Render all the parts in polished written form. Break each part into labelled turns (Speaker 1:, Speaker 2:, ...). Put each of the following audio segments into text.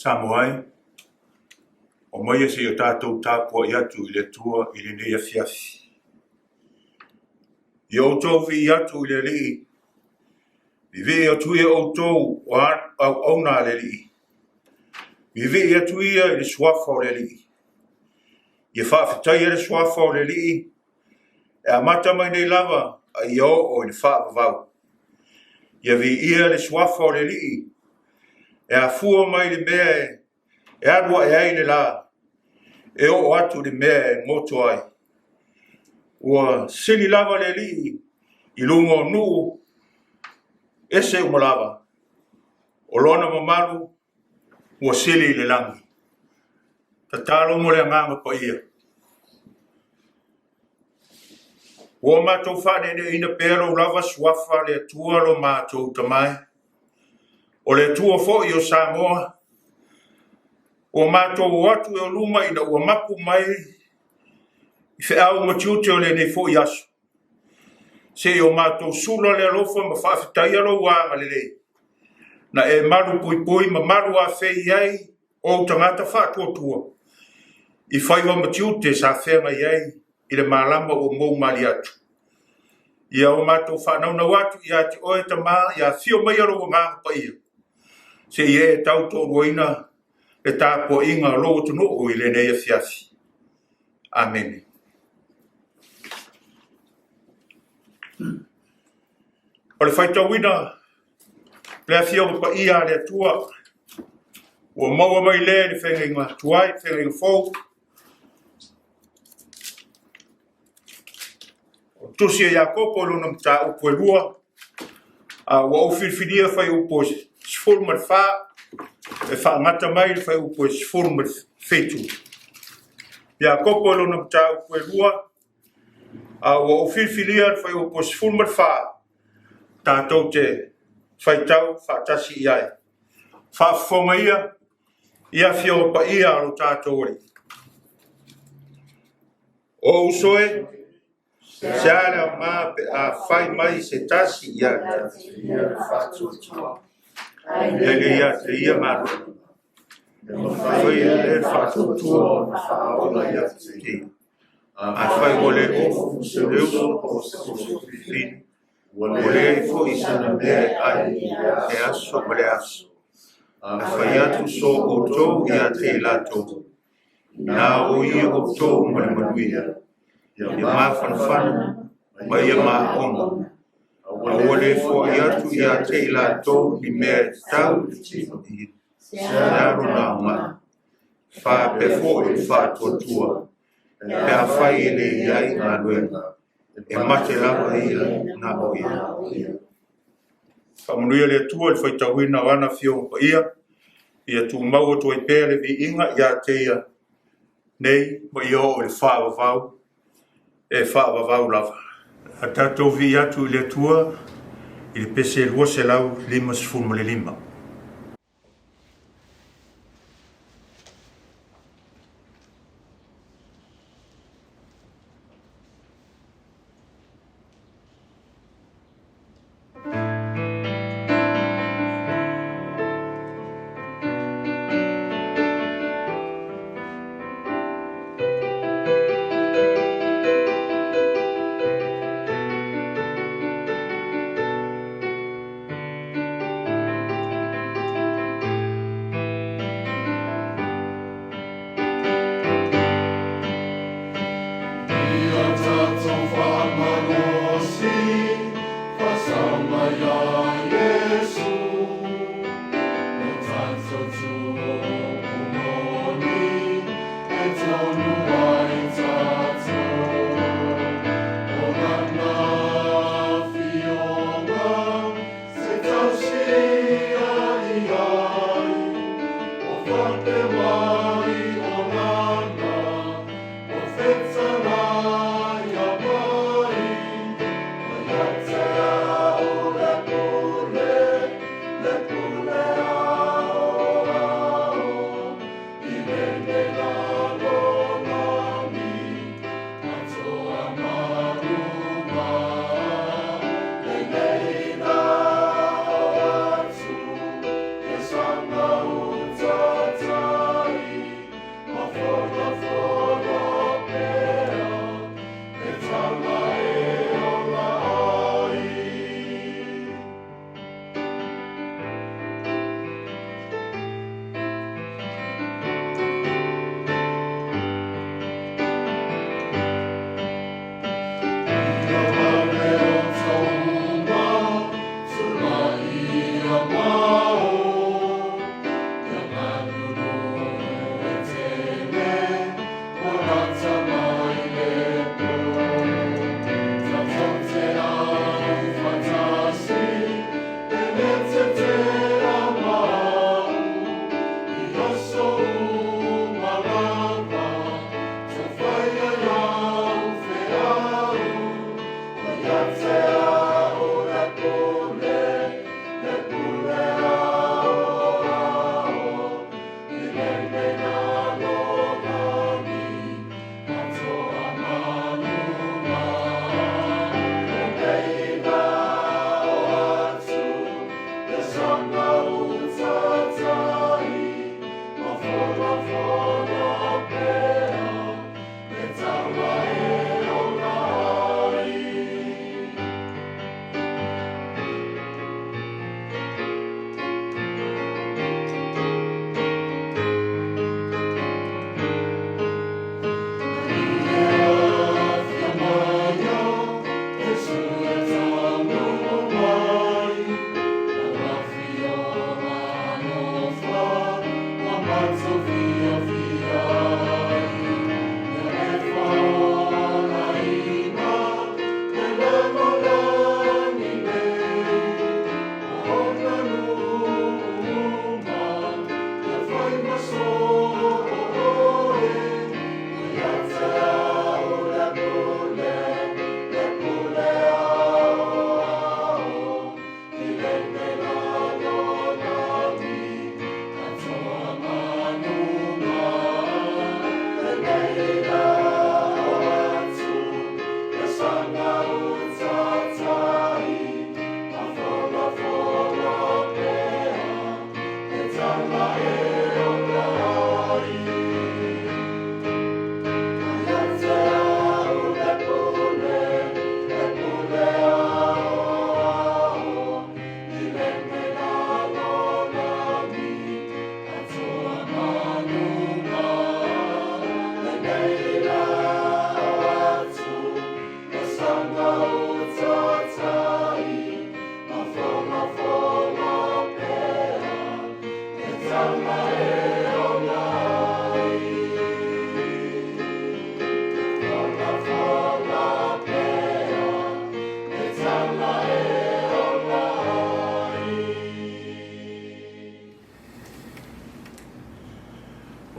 Speaker 1: Samoa e, omaia se i o tatou tapuai atu i le Atua i lenei afiafi. Ia outou vii atu i le Alii, vivii atu ia outou o auauna a le Alii, vivii atu ia i le suafa o le Alii. Ia faafetaia le suafa o le Alii, e amata mai nei lava a ia oo i le faavavau. Ia viia le suafa o le Alii, e afua mai le mea e alu ae ai le la, e oo atu i le mea e goto ai. Ua sili lava le Alii i luga o nuu ese uma lava, o lona mamalu ua sili i le lagi. Tatalo mo le Agaga Paia. Ua matou faaneeneeina pea lou lava suafa le Atua lo matou Tama e, o le Atua foi o Samoa, ua matou o atu e o luma ina ua mapu mai i feau ma tiute o lenei foi aso, se i o matou sula le alofa ma faafetaia lou agalelei, na e malu puipui ma malu afei ai ou tagata faatuatua i faiva ma tiute sa feagai ai i le malama ua mou mali atu. Ia o matou faanaunau atu ia te oe Tama, ia afio maia lou Agaga Paia, se i e tautoaluaina le tapuaiga o lou atunuu i lenei afiafi. Amene. O le faitauina le Afioga Paia a le Atua, ua maua mai lea i le feagaiga tuai, feagaiga fou. O le tusi a Iakopo i lona mataupu e 2, a ua ou filifilia fuaiupu e 14 e faagata mai le fuaiupu e 17. Iakopo i lona mataupu e 2, a ua ou filifilia le fuaiupu e 14 tatou te faitau faatasi i ai. Faafofoga ia i afioga paia a lo tatou Alii. O uso e, se a le aoga pe a fai mai se tasi ia te e le ia te ia galuega. E mafai e le faatuatua ona faaola ia te ia. Afai ua le ofu se uso po o se fafine, ua leai foi sana mea e ai i le aso ma le aso. A fai atu so outou ia te i latou, na o ia outou ma le manuia, ia mafanafana ma ia maona, a ua le foai atu ia te i latou ni mea e tatau i le tino, se a lona aoga, faapea foi le faatuatua, pe afai e le i ai galuega, e mate lava ia na o ia. Faamanuia le Atua i le faitauina o ana afioga paia, ia tumau atu ai pea le viiga ia te ia nei ma ia oo i le faavavau e faavavau lava. A tatou vii atu i le Atua i le pese 255.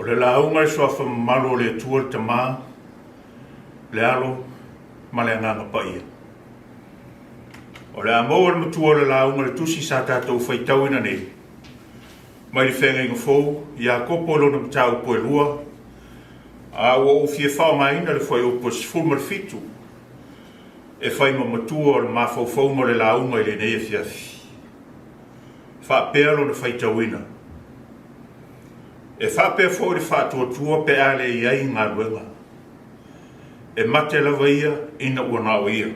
Speaker 1: O le lauga i suafa mamalu o le Atua le Tama, le Alo ma le Agaga Paia. O le a maua e le matua o le lauga le tusi sa tatou faitauina nei mai le Feagaiga Fou, Iakopo i lona mataupu e lua, a ua ou fia faaaogaina le fuaiupu e 17 e fai ma matua o le mafaufauga o le lauga i lenei afiafi. Faapea lona faitauina. E faapea foi le faatuatua pe a le i ai galuega. E mate lava ia ina ua na o ia.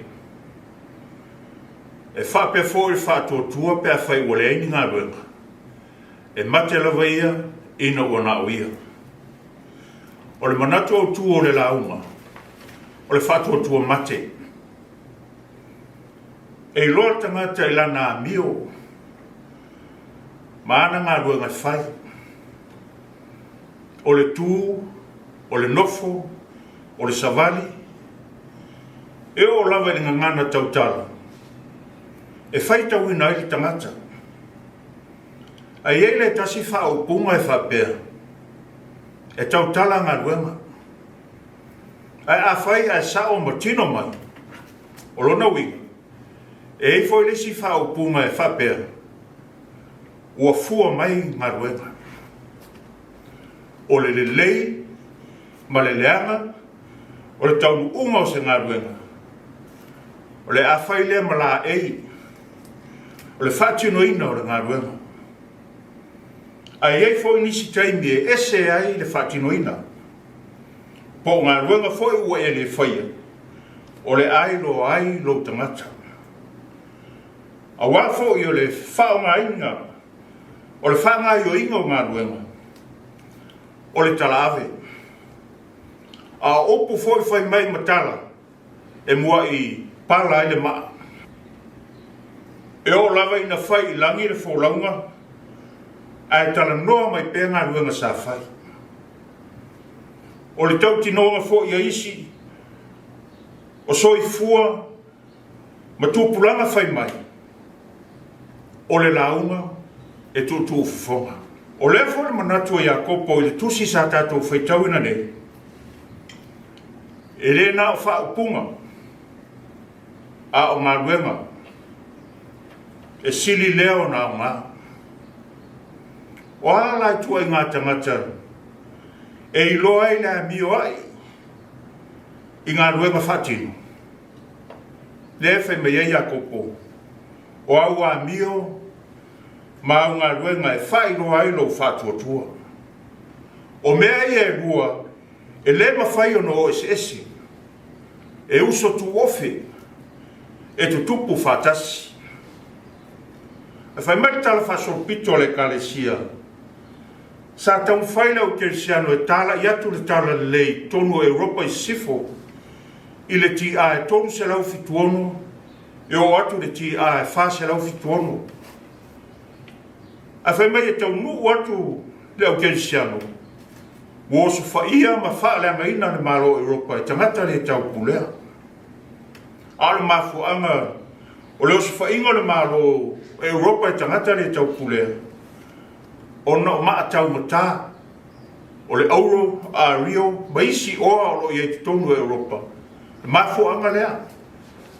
Speaker 1: E faapea foi le faatuatua pe afai ua leai ni galuega. E mate lava ia ina ua na o ia. O le manatu autu o le lauga, o le faatuatua mate. E iloa le tagata i lana amio ma ana galuega e fai. O le tu, o le nofo, o le savali, e oo lava i le gagana tautala e faitauina ai le tagata. Ae i ai le tasi faaupuga e faapea, e tautala galuega. Ae afai ae sao ma tino mai, o lona uiga, e i ai foi le isi faaupuga e faapea, ua fua mai galuega. O le lelei ma le leaga o le taunuuga o se galuega, o le a fai lea ma laei o le faatinoina o le galuega. Ae i ai foi nisi taimi e ese ai le faatinoina, po o galuega foi ua e le faia, o le a iloa ai lou tagata. Aua foi o le faaaogaina o le faagaoioiga o galuega, o le talaave. A o upu foi fai mai ma tala e mua'i pala ai le maa. E oo lava ina fai i lagi le folauga, ae talanoa mai pea galuega sa fai. O le tautinoga foi a isi o soifua ma tupulaga fai mai, o le lauga e tuutuu fofoga. O lea foi le manatu o Iakopo i le tusi sa tatou faitauina nei, e le na o faaupuga, a o galuega e sili lea ona aoga. O a la ituaiga tagata e iloa ai le amio ai i galuega faatino? Lea e fai mai ai Iakopo, O au amio ma au galuega e faailoa ai lou faatuatua. O mea ia e lua e le mafai ona o eseese, e uso tuofe, e tutupu faatasi. Ae fai mai le tala faasolopito a le Ekalesia, Sa taumafai le au kerisiano e talai atu le talalelei i totonu o Europa i sisifo i le TA e 376 e oo atu i le TA e 476. Ae fai mai e taunuu atu le au kerisiano, ua osofaia ma faaleagaina le Malo o Europa e tagata le taupulea. A o le mafuaaga o le osofaiga o le Malo o Europa e tagata le taupulea, ona o maa taugata o le auro, ario ma isi oa o lo o i ai i totonu o Europa, le mafuaaga lea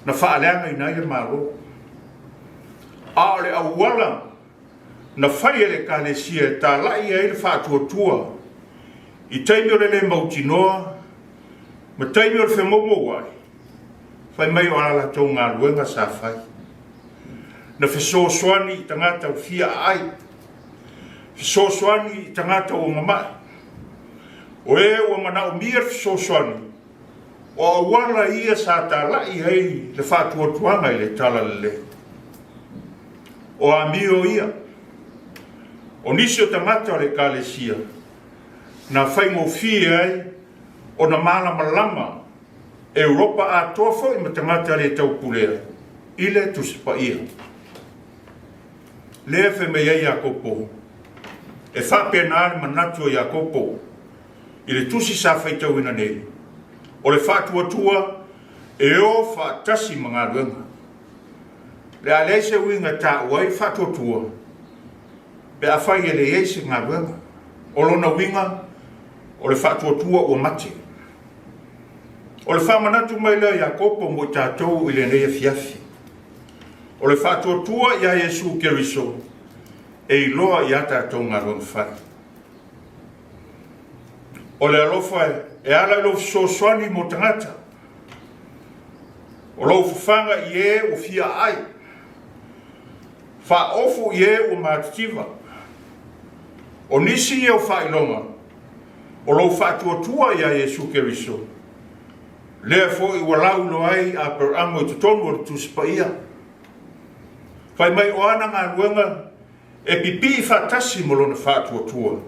Speaker 1: na faaleagaina ai le Malo. A o le auala na fai e le Ekalesia e talai ai le faatuatua i taimi o le le mautinoa ma taimi o le femoumouai, fai mai o a latou galuega sa fai. Na fesoasoani i tagata ua fia aai, fesoasoani i tagata ua mama'i, o e ua manaomia le fesoasoani, o auala ia sa talai ai le faatuatuaga i le talalelei. O amio ia, o nisi o tagata o le Ekalesia na faigofie ai ona malamalama Europa atoa foi ma tagata le taupulea i le Tusi Paia. Lea e fai mai ai Iakopo, e faapena le manatu o Iakopo i le tusi sa faitauina nei, o le faatuatua e o faatasi ma galuega. Le a leai se uiga e taua ai le faatuatua pe afai e leai se galuega. O lona uiga, O le faatuatua ua mate. O le faamanatu mai lea o Iakopo mo i tatou i lenei afiafi. O le faatuatua ia Iesu Keriso e iloa i a tatou galuega fai. O le alofa e ala i lou fesoasoani mo tagata. O lou fafaga i e ua fia aai. Faaofu i e ua matitiva. O nisi ia o faailoga o lou faatuatua ia Iesu Keriso, lea foi ua lauiloa ai Aperamo i totonu o le Tusi Paia. Fai mai o ana galuega e pipii faatasi ma lona faatuatua,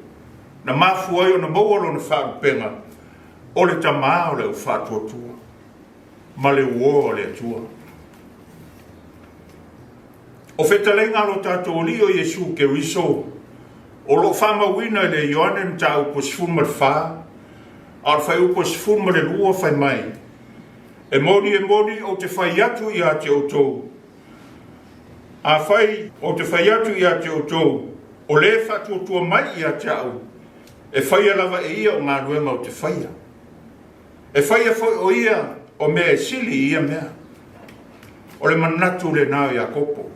Speaker 1: na mafua ai ona maua lona faalupega o le Tama o le au faatuatua ma le uo a le Atua. O fetalaiga a lo tatou Alii o Iesu Keriso o lo o faamauina i le Ioane Mataupu 14, a o le fuaiupu 12 fai mai, E moni, e moni, ou te fai atu ia te outou, afai ou te fai atu ia te outou, o le faatuatua mai ia te au, e faia lava e ia o galuega ou te faia. E faia foi o ia o mea e sili i ia mea. O le manatu lena o Iakopo.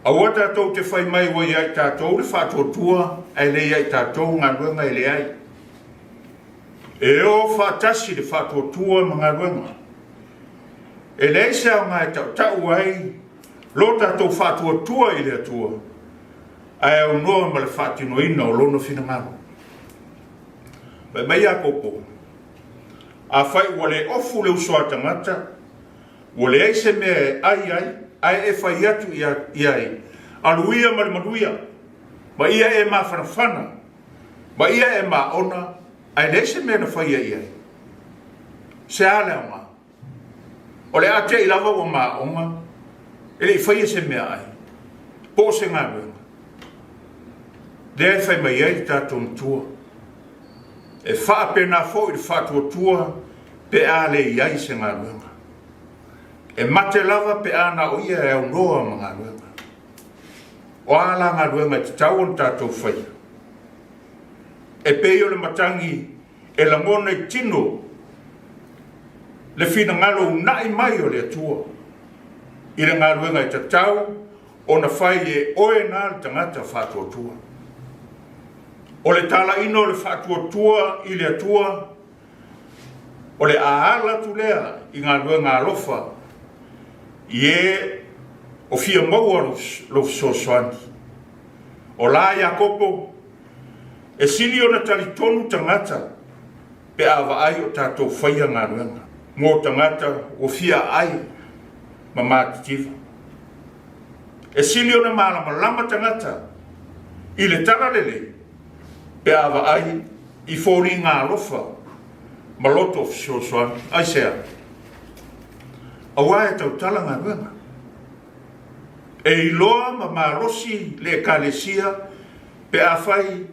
Speaker 1: Aua tatou te fai mai ua ia i tatou le faatuatua ae le ia i tatou galuega e leai. E o faatasi le faatuatua ma galuega. E leai se aoga e tautau ai lo tatou faatuatua i le Atua, ae aunoa ma le faatinoina o lona finagalo. Fai mai Iakopo, Afai ua le ofu le uso a tagata, ua leai se mea e ai ai, ae e fai atu i ai, Alu ia ma le manuia, ma ia e mafanafana, ma ia e maona, ae leai se mea na faia i ai. Se a le aoga? O le a te i lava ua maona, e le i faia se meaai, po o se galuega. Lea e fai mai ai le tatou Matua, e faapena foi le faatuatua pe a le i ai se galuega. E mate lava pe a na o ia e aunoa ma galuega. O a la galuega e tatau ona tatou faia? E pei o le matagi e lagona i tino le finagalo uunai mai o le Atua i le galuega e tatau ona fai e oe na le tagata faatuatua. O le talaina o le faatuatua i le Atua, o le a ala atu lea i galuega alofa i e o fia maua lou fesoasoani. O la Iakopo, e sili ona talitonu tagata pe a vaai o tatou faia galuega mo tagata ua fia aai ma matitiva. E sili ona malamalama tagata i le talalelei pe a vaai i foliga alofa ma loto fesoasoani. Aisea? Aua e tautala galuega. E iloa ma malosi le Ekalesia pe afai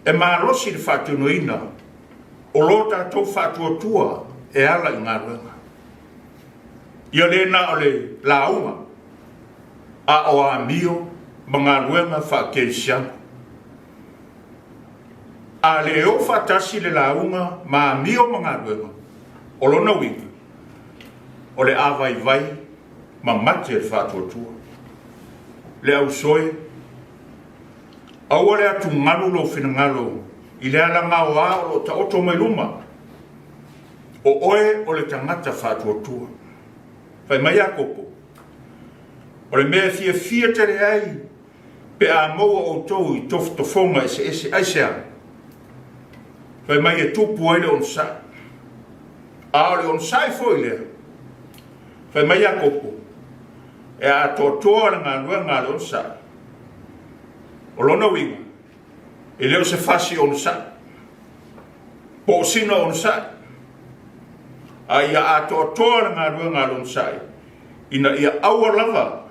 Speaker 1: e malosi le faatinoina o lo tatou faatuatua e ala i galuega. Ia le na o le lauga, a o amio ma galuega faakerisiano. A le o faatasi le lauga ma amio ma galuega, o lona uiga, o le a vaivai ma mate le faatuatua. Le ausoe, aua le atugalu lou finagalo i le alagaoa o lo o taoto mai luma, o oe o le tagata faatuatua. Fai mai Iakopo, o le mea e fiafia tele ai pe a maua outou i tofotofoga eseese. Aisea? Fai mai e tupu ai le onosai. A o le onosai foi lea, fai mai Iakopo, e atoatoa le galuega a le onosai. O lona uiga, e le o se fasi onosai, po o sina onosai, a ia atoatoa le galuega a le onosai, ina ia aua lava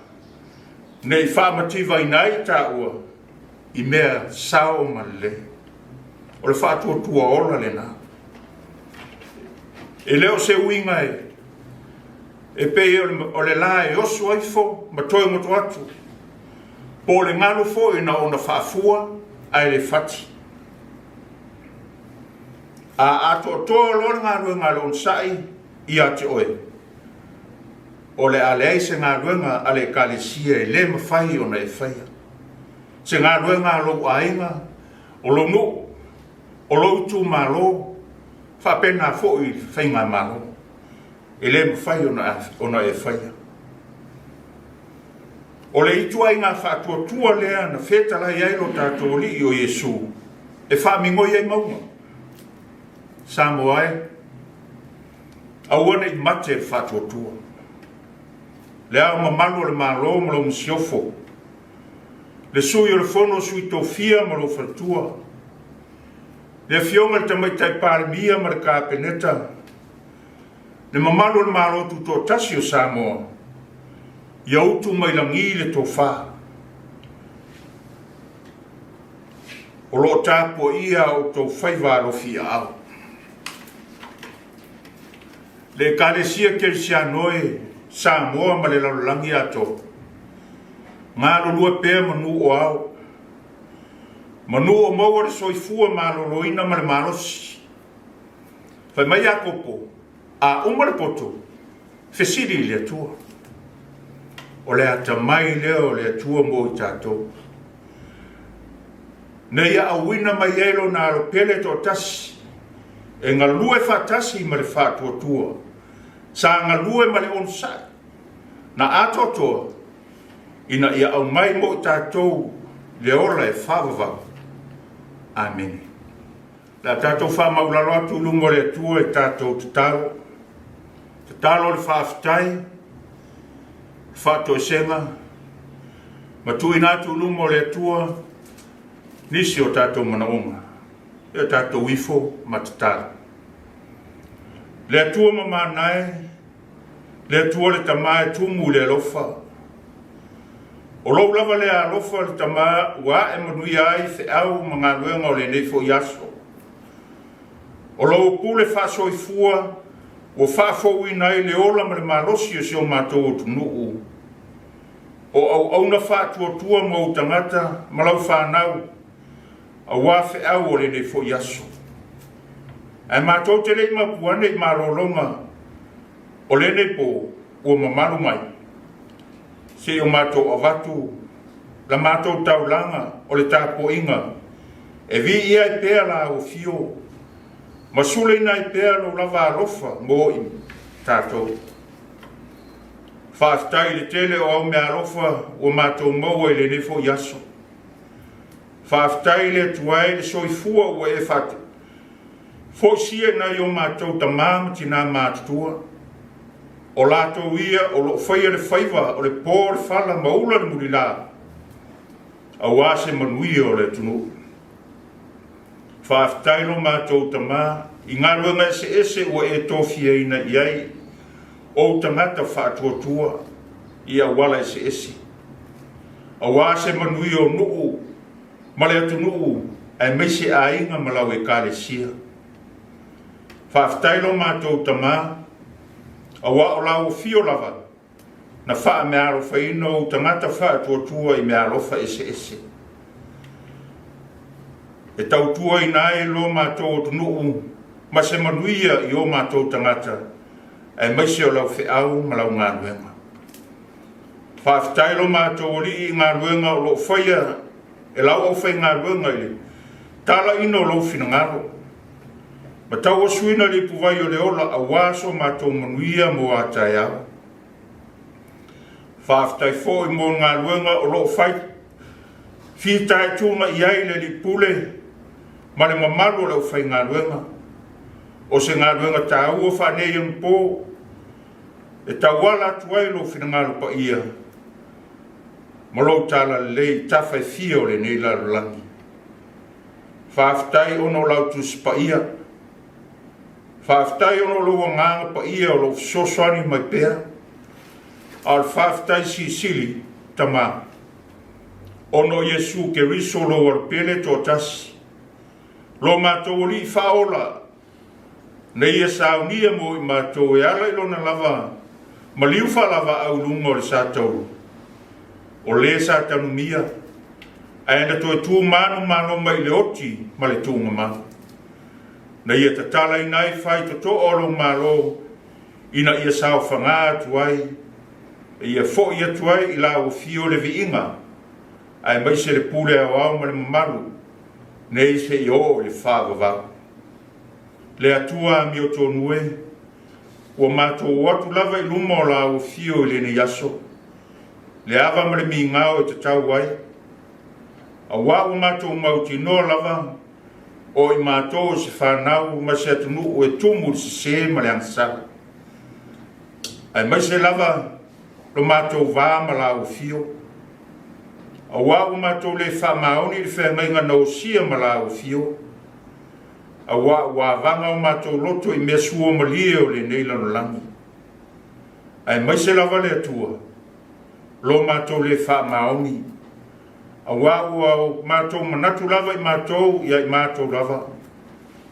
Speaker 1: ne i faamativaina ai taua i mea sao ma lelei. O le faatuatua ola lena. E le o se uiga e pei o le la e oso aifo ma toe goto atu, po o le galu foi na ona faafua ae le fati. A atoatoa loa le galuega a le onosai ia te oe, o le a leai se galuega a le Ekalesia e le mafai ona e faia. Se galuega a lou aiga, o lou nuu, o lou itumalo, faapena foi i le faigamalo, e le mafai ona e faia. O le ituaiga faatuatua lea na fetalai ai lo tatou Alii o Iesu e faamigoi ai mauga. Samoa e, aua ne i mate le faatuatua. Le Ao Mamalu o le Malo ma lau Masiofo, le Sui o le Fono a Sui Tofia ma lou Faletua, le Afioga i le Tamaitai Palemia ma le Kapeneta, le mamalu o le Malo Tutoatasi o Samoa, ia utu mai lagi le tofa. O lo o tapuaia a outou faiva alofi aao. Le Ekalesia Kerisiano e Samoa ma le lalolagi atoa, galulue pea manu o ao, manu o maua le soifua maloloina ma le malosi. Fai mai Iakopo, a uma le poto, fesili i le Atua. O le atamai lea o le Atua mo i tatou. Na ia auina mai ai lona alo pele toatasi e galue faatasi ma le faatuatua sa galue ma le onosai na atoatoa ina ia aumai mo i tatou le ola e faavavau. Amene. Le a tatou faamaulalo atu i luma o le Atua i tatou tatalo. Tatalo le faafetai, le faatoesega, ma tuuina atu i luma o le Atua nisi o tatou manaoga, ia tatou ifo ma tatalo. Le Atua mamana e, le Atua le Tama e tumu i le alofa. O lou lava lea alofa le Tama ua ae manuia ai feau ma galuega o lenei foi aso. O lou pule faasoifua ua faafouina ai le ola ma le malosi o si o matou atunuu. O auauna faatuatua ma ou tagata ma lau fanau aua feau o lenei foi aso. Ae matou te le i mapu ane i malologa o lenei po ua mamalu mai, se i o matou avatu la matou taulaga o le tapuaiga e viia ai pea la afio ma sulaina ai pea lou lava alofa mo i tatou. Faafetai i le tele o au meaalofa ua matou maua i lenei foi aso. Faafetai i le Atua e le soifua ua e faafoisia i nai o matou tama ma tinā matutua. O latou ia o lo o faia le faiva o le po le fala ma ula le mulila, aua se manuia o le atunuu. Faafetai lo matou tama i galuega eseese ua e tofiaina i ai ou tagata faatuatua i auala eseese, aua se manuia o nuu ma le atunuu aemaise aiga ma lau Ekalesia. Faafetai lo matou tama, aua o lau afio lava na faameaalofaina ou tagata faatuatua i meaalofa eseese e tautuaina ai lo matou atunuu ma se manuia i o matou tagata aemaise o lau feau ma lau galuega. Faafetai lo matou Alii i galuega o lo o faia e lau aufaigaluega i le talaina o lou finagalo ma tauasuina le ipuvai o le ola aua so matou manuia mo a taeao. Faafetai foi mo le galuega o lo o fai fitaituga i ai le Alii Pule ma le mamalu o le aufaigaluega. O se galuega taua faaneionapo e tauala atu ai lou finagalo paia ma lou talalelei i tafa e fia o lenei lalolagi. Faafetai ona o lau Tusi Paia. Faafetai ona o lou agaga paia o lou fesoasoani mai pea. A o le faafetai silisili, Tama, ona o Iesu Keriso lou Alopele toatasi, lo matou Alii faaola, na ia saunia mo i matou e ala i lona lava maliu faalavaau i luga o le sa taulu, o le sa tanumia, ae na toe tu manumalo mai i le oti ma le tuugamau. Na ia tatalaina ai faitotoa o lou Malo ina ia saofaga atu ai, e ia fo'i atu ai i lau afio le viiga, aemaise le pule aoao ma le mamalu, nei seia oo i le faavavau. Le Atua amiotonu e, ua matou o atu lava i luma o lau afio i lenei aso, le ava ma le migao e tatau ai, auā ua matou mautinoa lava o i matou o se fanau ma se atunuu e tumu i le sesē ma le agasala, aemaise lava lo matou va ma lau afio, auā ua matou le faamaoni i le feagaiga na osia ma lau afio, auā ua avaga o matou loto i mea suamalie o lenei lalolagi, aemaise lava le Atua, lo matou le faamaoni, auā ua matou manatu lava i matou ia i matou lava,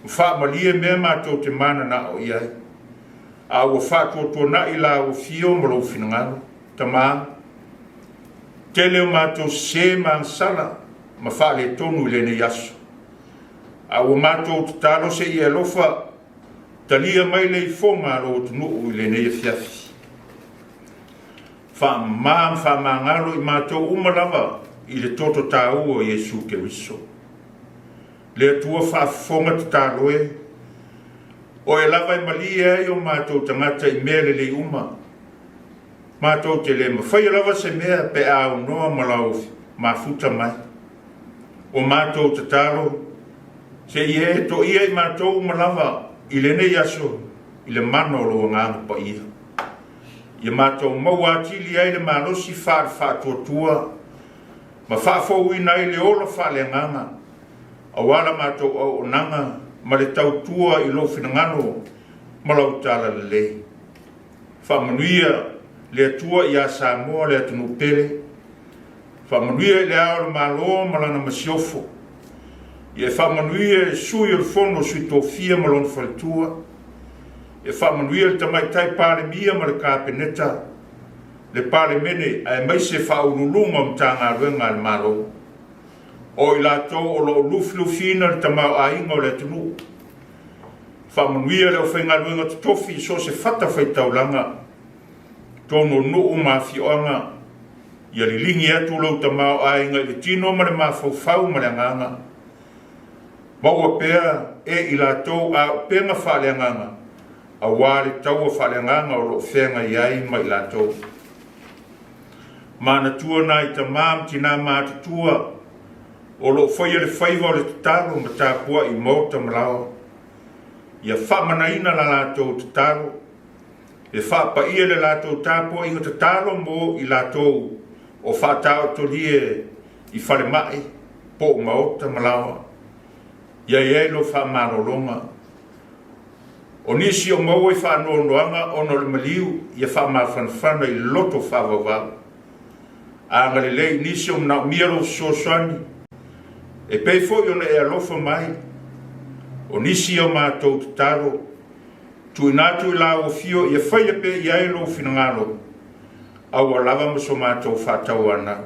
Speaker 1: ma faamalie mea matou te mananao i ai, a ua faatuatuanai lau afio ma lou finagalo. Tamā, tele o matou sesē ma agasala ma faaletonu i lenei aso, a ua matou tatalo se i e alofa, talia mai le ifoga a lou atunuu i lenei afiafi. Faamama ma faamagalo i matou uma lava i le toto taua o Iesu Keriso. Le Atua faafofoga tatalo e, Oe lava e malie ai o matou tagata i mea lelei uma. Matou te le mafaia lava se mea pe a aunoa ma lau mafuta mai. Ua matou tatalo, se i e toia i matou uma lava i lenei aso i le mana o lou Agaga Paia. Ia matou maua atili ai le malosi faale-faatuatua ma faafouina ai le ola faaleagaga auā la matou auaunaga ma le tautua i lou finagalo ma lau talalelei. Faamanuia le Atua iā Samoa le atunuu pele. Faamanuia i le Ao o le Malo ma lana masiofo. Ia e faamanuia i le Sui o le Fono Sui Tofia ma lona faletua. Ia faamanuia i le Tamaitai Palemia ma le Kapeneta, le Palemene aemaise Faauluuluga o Matagaluega a le Malo. O i latou o lo o lufilufiina le tamaoaiga o le atunuu. Faamanuia le aufaigaluega totofi i so o se fata faitaulaga, totonu o nuu ma afioaga. Ia liligi atu lou tamaoaiga i le tino ma le mafaufau ma le agaga. Maua pea e i latou auupega faaleagaga auā le taua faaleagaga o lo o feagai ai ma i latou. Manatua nai tamā ma tinā matutua o lo o faia le faiva o le tatalo ma tapuai i maota ma laoa. Ia faamanaina la latou tatalo, e faapaia le latou tapuaiga tatalo mo i latou o faataotolie i falemai po o maota ma laoa. Ia i ai lou faamalologa. O nisi o maua i faanoanoaga ona o le maliu ia faamafanafana i le loto faavauvau. Agalelei i nisi o manaomia lou fesoasoani, e pei foi ona e alofa mai. O nisi o matou tatalo, tuuina atu i lau afio ia faia pea i ai lou finagalo, aua lava ma so matou faatauanau.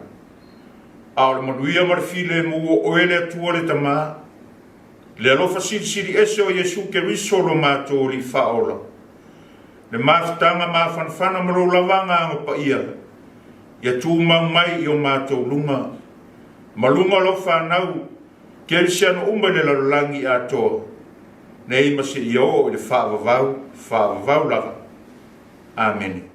Speaker 1: A o le manuia ma le filemu o oe le Atua le Tama, le alofa silisili ese o Iesu Keriso lo matou Alii Faaola, le mafutaga mafanafana ma lou lava Agaga Paia, ia tumau mai i o matou luga, ma luga o lau fanau kerisiano uma i le lalolagi atoa, nei ma seia oo i le faavavau, faavavau lava. Amene.